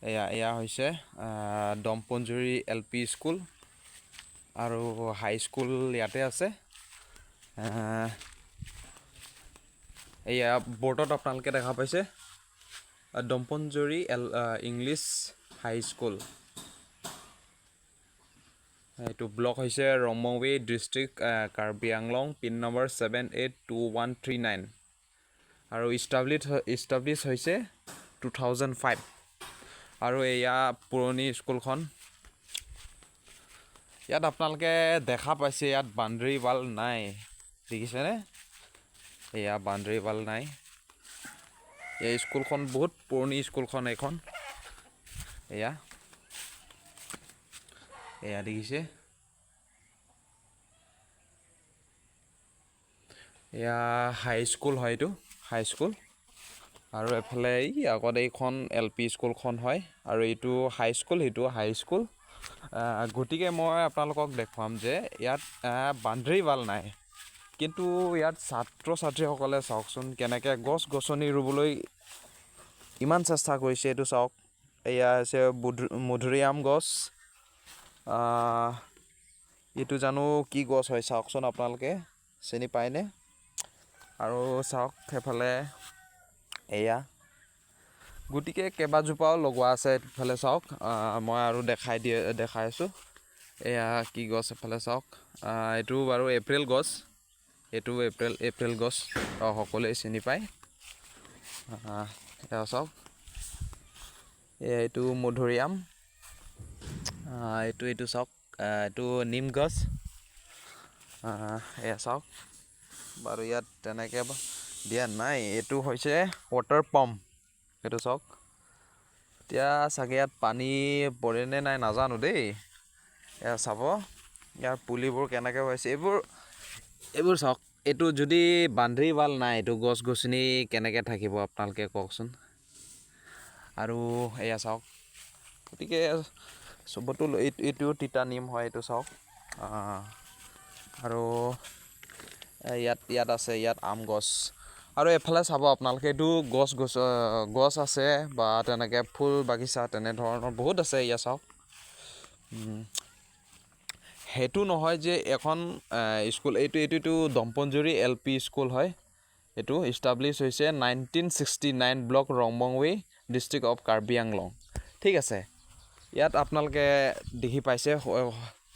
এয়া এয়া হৈছে দমপঞ্জুৰি এল পি স্কুল আৰু হাই স্কুল ইয়াতে আছে। এয়া বৰ্ডত আপোনালোকে দেখা পাইছে দমপঞ্জুৰি এল ইংলিছ হাই স্কুল। এইটো ব্লক হৈছে Rongmei district, Karbi Anglong, pin number 782139 আৰু ইষ্টাব্লিছ হৈছে 2005। আৰু এয়া পুৰণি স্কুলখন। ইয়াত আপোনালোকে দেখা পাইছে, ইয়াত বাউণ্ডেৰী ৱাল নাই, দেখিছেনে? এয়া বাউণ্ডেৰী ৱাল নাই। এই স্কুলখন বহুত পুৰণি স্কুলখন এইখন। এয়া এয়া দেখিছে, এয়া হাই স্কুল হয়, এইটো হাই স্কুল। আৰু এফালে এই আগত এইখন এল পি স্কুলখন হয় আৰু এইটো হাই স্কুল, সেইটো হাই স্কুল। গতিকে মই আপোনালোকক দেখুৱাম যে ইয়াত বাউণ্ডেৰী ৱাল নাই, কিন্তু ইয়াত ছাত্ৰ ছাত্ৰীসকলে চাওকচোন কেনেকৈ গছ গছনি ৰুবলৈ ইমান চেষ্টা কৰিছে। এইটো চাওক, এয়া হৈছে মধুৰিআম গছ। এইটো জানো কি গছ হয়, চাওকচোন আপোনালোকে চিনি পায়নে? আৰু চাওক সেইফালে এয়া, গতিকে কেইবাজোপাও লগোৱা আছে। এইফালে চাওক, মই আৰু দেখাই আছোঁ। এয়া কি গছ এফালে চাওক, এইটো বাৰু এপ্ৰিল গছ, এইটো এপ্ৰিল গছ সকলোৱে চিনি পায়। এয়া চাওক, এয়া এইটো মধুৰিআম। এইটো চাওক, এইটো নিম গছ। এয়া চাওক বাৰু, ইয়াত তেনেকৈ দিয়া নাই। এইটো হৈছে ৱাটাৰ পাম্প, এইটো চাওক। এতিয়া চাগে ইয়াত পানী পৰেনে নাই নাজানো দেই। এয়া চাব, ইয়াৰ পুলিবোৰ কেনেকৈ হৈছে, এইবোৰ চাওক। এইটো যদি বাউণ্ডেৰী ৱাল নাই, এইটো গছ গছনি কেনেকৈ থাকিব আপোনালোকে কওকচোন। আৰু এয়া চাওক, গতিকে চবতো এইটো তিতা নিম হয়, এইটো চাওক। আৰু ইয়াত আছে, ইয়াত আম গছ। আৰু এফালে চাব আপোনালোকে, এইটো গছ আছে বা তেনেকৈ ফুল বাগিচা তেনেধৰণৰ বহুত আছে। ইয়াত চাওক, সেইটো নহয় যে এখন স্কুল, এইটো দমপঞ্জুৰি এল পি স্কুল হয়। এইটো ইষ্টাব্লিছ হৈছে 1969, block Rongmei, district of Karbi Anglong. ঠিক আছে, ইয়াত আপোনালোকে দেখি পাইছে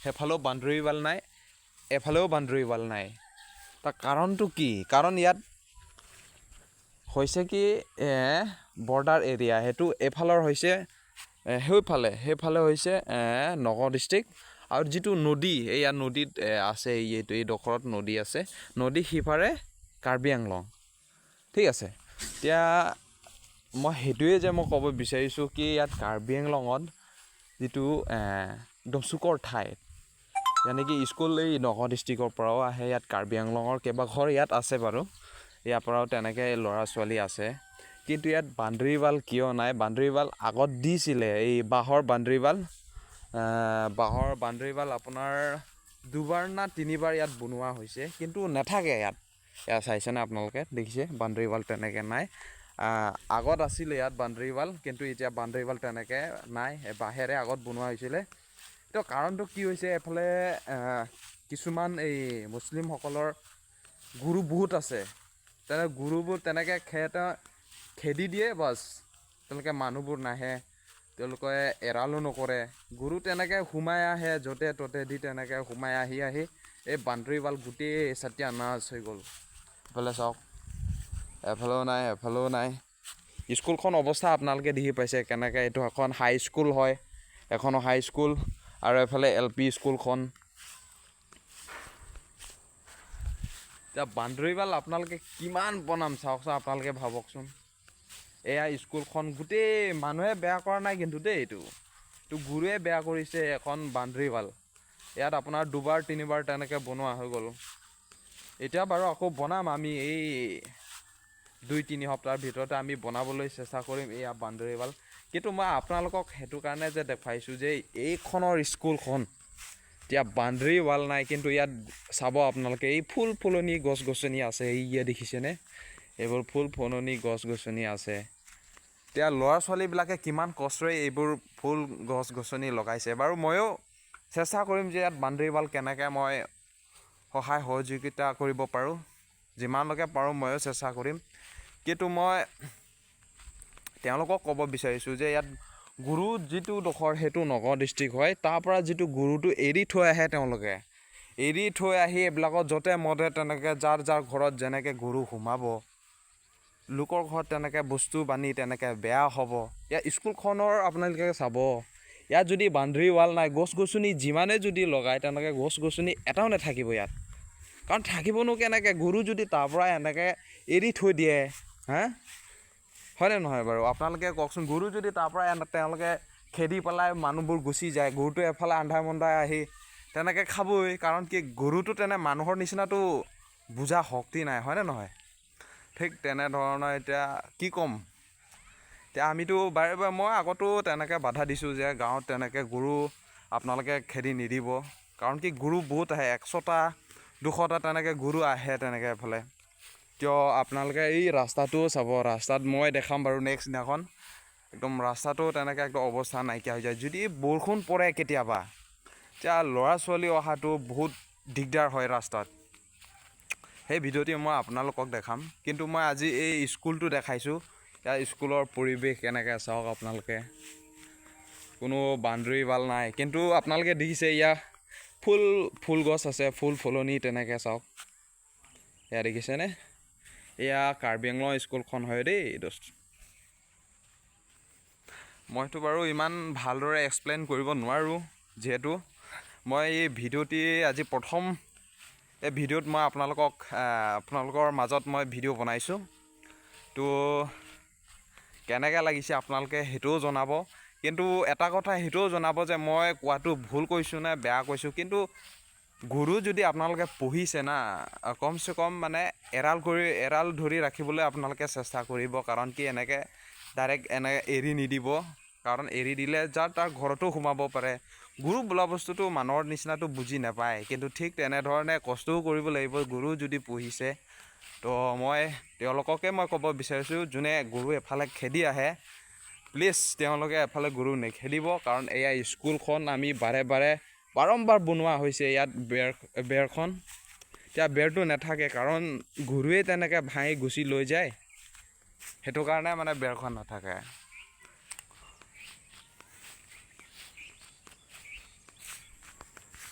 সেইফালেও বাউণ্ডেৰী ৱাল নাই, এফালেও বাউণ্ডেৰী ৱাল নাই। তাৰ কাৰণটো কি? কাৰণ ইয়াত হৈছে কি, বৰ্ডাৰ এৰিয়া। সেইটো এইফালৰ হৈছে সেইফালে হৈছে নগাঁও ডিষ্ট্ৰিক্ট। আৰু যিটো নদী, এয়া নদীত আছে, এইটো এইডোখৰত নদী আছে, নদী সিপাৰে কাৰ্বি আংলং। ঠিক আছে, এতিয়া মই সেইটোৱে যে মই ক'ব বিচাৰিছোঁ কি, ইয়াত কাৰ্বি আংলঙত যিটো একদম চুকৰ ঠাই, ইয়ানে কি স্কুল এই নগাঁও ডিষ্ট্ৰিক্টৰ পৰাও আহে, ইয়াত কাৰ্বি আংলঙৰ কেইবাঘৰ ইয়াত আছে বাৰু, ইয়াৰ পৰাও তেনেকৈ ল'ৰা ছোৱালী আছে। কিন্তু ইয়াত বাউণ্ডেৰী ৱাল কিয় নাই? বাউণ্ডেৰী ৱাল আগত দিছিলে, এই বাঁহৰ বাউণ্ডেৰী ৱাল, বাঁহৰ বাউণ্ডেৰী ৱাল আপোনাৰ দুবাৰ না তিনিবাৰ ইয়াত বনোৱা হৈছে, কিন্তু নাথাকে ইয়াত। এয়া চাইছেনে আপোনালোকে? দেখিছে, বাউণ্ডেৰী ৱাল তেনেকৈ নাই। আগত আছিলে ইয়াত বাউণ্ডেৰী ৱাল, কিন্তু এতিয়া বাউণ্ডেৰী ৱাল তেনেকৈ নাই, বাঁহেৰে আগত বনোৱা হৈছিলে। তো কাৰণটো কি হৈছে, এইফালে কিছুমান এই মুছলিমসকলৰ গৰু বহুত আছে, তেনে গৰুবোৰ তেনেকৈ খেদি দিয়ে, বাছ তেওঁলোকে মানুহবোৰ নাহে, তেওঁলোকে এৰালো নকৰে, গৰু তেনেকৈ সোমাই আহে য'তে ত'তে দি তেনেকৈ সোমাই আহি আহি এই বাউণ্ডেৰী ৱাল গোটেই সত্যানাশ হৈ গ'ল। এইফালে চাওক, এফালেও নাই, এফালেও নাই। স্কুলখন অৱস্থা আপোনালোকে দেখি পাইছে কেনেকৈ। এইটো এখন হাই স্কুল হয়, এখনো হাই স্কুল আৰু এফালে এল পি স্কুলখন। এতিয়া বাউণ্ডেৰী ৱাল আপোনালোকে কিমান বনাম চাওকচোন, আপোনালোকে ভাবকচোন। এয়া স্কুলখন গোটেই মানুহে বেয়া কৰা নাই কিন্তু দেই, এইটো গুৰুৱে বেয়া কৰিছে এখন বাউণ্ডেৰী ৱাল। ইয়াত আপোনাৰ দুবাৰ তিনিবাৰ তেনেকৈ বনোৱা হৈ গ'ল। এতিয়া বাৰু আকৌ বনাম আমি, এই 2-3 সপ্তাহৰ ভিতৰতে আমি বনাবলৈ চেষ্টা কৰিম এয়া বাউণ্ডেৰী ৱাল। কিন্তু মই আপোনালোকক সেইটো কাৰণে যে দেখুৱাইছোঁ যে এইখনৰ স্কুলখন এতিয়া বাউণ্ডেৰী ৱাল নাই, কিন্তু ইয়াত চাব আপোনালোকে এই ফুল ফুলনি গছ গছনি আছে, এই দেখিছেনে? এইবোৰ ফুল ফুলনি গছ গছনি আছে। এতিয়া ল'ৰা ছোৱালীবিলাকে কিমান কষ্টৰে এইবোৰ ফুল গছ গছনি লগাইছে। বাৰু ময়ো চেষ্টা কৰিম যে ইয়াত বাউণ্ডেৰী ৱাল কেনেকৈ মই সহায় সহযোগিতা কৰিব পাৰোঁ, যিমানলৈকে পাৰোঁ ময়ো চেষ্টা কৰিম। কিন্তু মই তেওঁলোকক ক'ব বিচাৰিছোঁ যে ইয়াত গৰু যিটো ডোখৰ সেইটো নগাঁও ডিষ্ট্ৰিক্ট হয়, তাৰ পৰা যিটো গৰুটো এৰি থৈ আহে, তেওঁলোকে এৰি থৈ আহি এইবিলাকত য'তে মতে তেনেকৈ যাৰ যাৰ ঘৰত যেনেকৈ গৰু সোমাব, লোকৰ ঘৰত তেনেকৈ বস্তু বানি তেনেকৈ বেয়া হ'ব। ইয়াত স্কুলখনৰ আপোনালোকে চাব, ইয়াত যদি বাউণ্ডেৰী ৱাল নাই, গছ গছনি যিমানেই যদি লগায় তেনেকৈ গছ গছনি এটাও নাথাকিব ইয়াত। কাৰণ থাকিবনো কেনেকৈ, গৰু যদি তাৰ পৰা এনেকৈ এৰি থৈ দিয়ে, হা, হয়নে নহয় বাৰু আপোনালোকে কওকচোন? গৰু যদি তাৰ পৰা তেওঁলোকে খেদি পেলাই মানুহবোৰ গুচি যায়, গৰুটো এফালে আন্ধাৰ মুন্ধাৰে আহি তেনেকৈ খাবই। কাৰণ কি, গৰুটো তেনে মানুহৰ নিচিনাতো বুজা শক্তি নাই, হয়নে নহয়? ঠিক তেনেধৰণৰ এতিয়া কি ক'ম, এতিয়া আমিতো বাৰে বাৰে মই আগতো তেনেকৈ বাধা দিছোঁ যে গাঁৱত তেনেকৈ গৰু আপোনালোকে খেদি নিদিব। কাৰণ কি, গৰু বহুত আহে, 100টা 200টা তেনেকৈ গৰু আহে তেনেকৈ এফালে। কিয় আপোনালোকে এই ৰাস্তাটোও চাব, ৰাস্তাত মই দেখাম বাৰু নেক্সট দিনাখন, একদম ৰাস্তাটো তেনেকৈ একদম অৱস্থা নাইকিয়া হৈ যায়। যদি বৰষুণ পৰে কেতিয়াবা, তেতিয়া ল'ৰা ছোৱালী অহাটো বহুত দিগদাৰ হয় ৰাস্তাত। সেই ভিডিঅ'টি মই আপোনালোকক দেখাম, কিন্তু মই আজি এই স্কুলটো দেখাইছোঁ। ইয়াৰ স্কুলৰ পৰিৱেশ কেনেকৈ চাওক আপোনালোকে, কোনো বাউণ্ডেৰী ৱাল নাই, কিন্তু আপোনালোকে দেখিছে ইয়াৰ ফুল ফুল গছ আছে, ফুল ফুলনি তেনেকৈ চাওক, এয়া দেখিছেনে? এয়া কাৰ্বি আংলং স্কুলখন হয় দেই দোস্ত। মইতো বাৰু ইমান ভালদৰে এক্সপ্লেইন কৰিব নোৱাৰোঁ, যিহেতু মই এই ভিডিঅ'টি আজি প্ৰথম এই ভিডিঅ'ত মই আপোনালোকৰ মাজত মই ভিডিঅ' বনাইছোঁ। তো কেনেকৈ লাগিছে আপোনালোকে সেইটোও জনাব, কিন্তু এটা কথা সেইটোও জনাব যে মই কোৱাটো ভুল কৈছোঁ নে বেয়া কৈছোঁ। কিন্তু গৰু যদি আপোনালোকে পুহিছে না, কমচে কম মানে এৰাল ধৰি ৰাখিবলৈ আপোনালোকে চেষ্টা কৰিব। কাৰণ কি, এনেকৈ ডাইৰেক্ট এনেকৈ এৰি নিদিব, কাৰণ এৰি দিলে যাৰ তাৰ ঘৰতো সোমাব পাৰে। গৰু বোলা বস্তুটো মানুহৰ নিচিনাটো বুজি নাপায়, কিন্তু ঠিক তেনেধৰণে কষ্টও কৰিব লাগিব গৰু যদি পুহিছে। তো মই তেওঁলোককে মই ক'ব বিচাৰিছোঁ, যোনে গৰু এফালে খেদি আহে, প্লিজ তেওঁলোকে এফালে গৰু নেখেদিব। কাৰণ এয়া স্কুলখন আমি বাৰে বাৰে বাৰম্বাৰ বনোৱা হৈছে ইয়াত বেৰখন, এতিয়া বেৰটো নাথাকে, কাৰণ গৰুৱে তেনেকৈ ভাঙি গুচি লৈ যায়, সেইটো কাৰণে মানে বেৰখন নাথাকে।